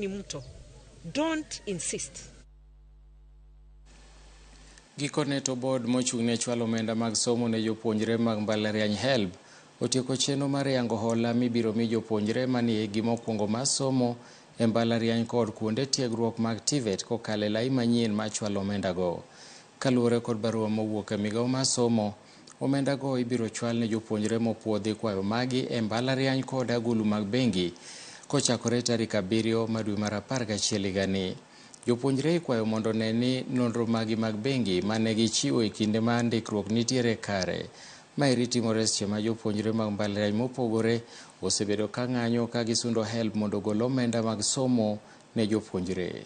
ni mto. Don't insist. Gikone to board mochung' ne chwalo omenda mag somo ne jopuonjre mag mbalariany HELB otieko chenro mar yango hola mibiro mi jopuonjre manie higni mokwongo mar somo e mbalariany kod kuonde tiegruok mag TVET kokalo e lai manyien mar chwalo omendago. Kaluwore kod barua mowuok e migao mar somo, omendago ibiro chwal ne jopuonjre mopuodhi kwayo magi e mbalariany kod agulu mag bengi kochakore tarik 7 mar dwe mar 11 higani. Jopuonjre ikwayo mondo one ni nonro magi mag bengi mane gichiwo e kinde ma ndikruok nitiere kare. Maeri timore seche ma jopuonjre mag mbalariany mopogore osebedo ka ng'anyo ka gisundo HELB mondo ogol omenda mag somo ne jopuonjre.